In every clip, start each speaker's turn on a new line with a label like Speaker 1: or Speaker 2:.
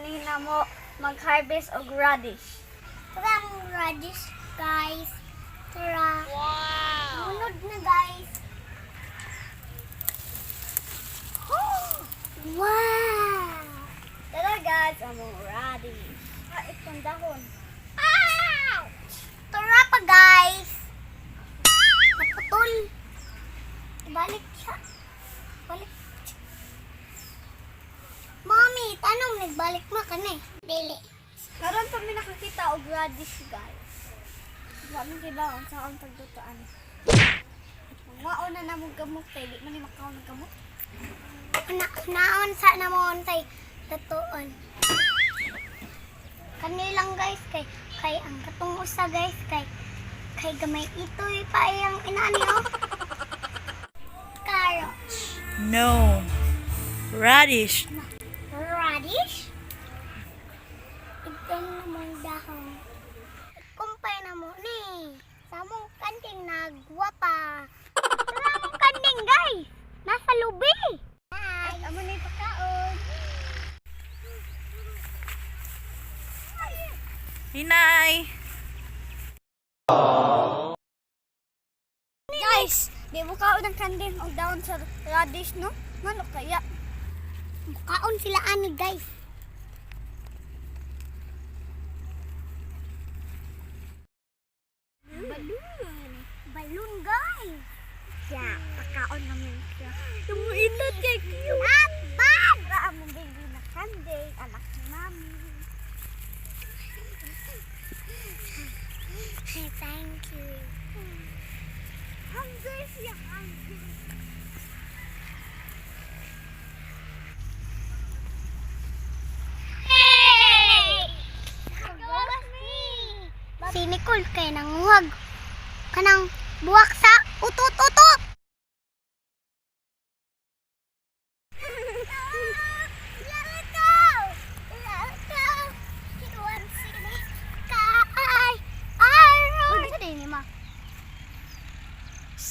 Speaker 1: Ganina mo mag-harvest og radish.
Speaker 2: Tara ang radish, guys. Tara. Wow! Munod na, guys. Wow!
Speaker 1: Tara guys, among radish. Ah, itong dahon.
Speaker 2: Ouch! Tara pa, guys. Naputol. Ibalik siya. Balik. Mami, tanong nagbalik ma ka na eh. Dili.
Speaker 1: Karon pa mi nakakita og radish, guys. Wa mi kibaon sa akong paglutoan. Mao na namong gamot kay di man ni makaon og gamot.
Speaker 2: Na, naon sa namon tay lutoon. Kanilang guys kay kay ang katong usa guys kay kay gamay itoy pa iyang inani oh. Carrots.
Speaker 3: No. Radish.
Speaker 2: Radish. Itong namong dahon. Kumpay na mo ni. Sa mong kanding nagwapa. Sa mong kanding guys. Nasa lubi.
Speaker 1: Ay, amo na yung pagkaon.
Speaker 3: Hinay.
Speaker 1: Guys, di mo kaon ang kanding og dahon sa radish, no? Ngano kaya?
Speaker 2: Kaon sila ani guys.
Speaker 1: Balloon.
Speaker 2: Balloon guys.
Speaker 1: Yeah, pagkaon namin siya. Tumuinot kay cute.
Speaker 2: Not bad.
Speaker 1: Para among baby na kanding, anak ni mami.
Speaker 2: Thank you.
Speaker 1: Hungry siya, hungry.
Speaker 2: Hey! Si Nicole kay nanguhag kanang buwak sa utot-utot.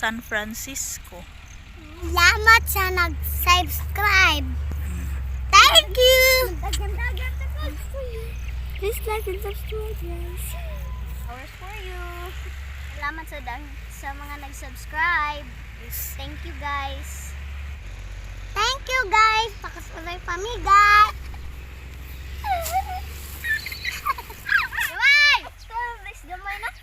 Speaker 3: San Francisco.
Speaker 2: Salamat sa nag-subscribe. Thank you!
Speaker 1: Please like and subscribe, guys. Ours for you.
Speaker 2: Salamat sa sa mga nag-subscribe. Thank you guys. Thank you guys. Pakasabay pa mi guys.
Speaker 1: Gamay! Guys, gamay na.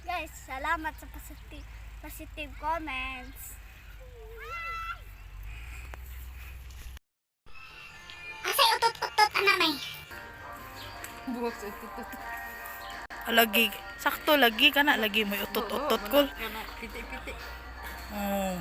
Speaker 1: Guys, salamat sa positive comments.
Speaker 2: Asay utot-utot ana may.
Speaker 3: Lagi. Sakto lagi kana lagi may utot-utot kol.
Speaker 4: Piti-piti.
Speaker 3: Oh.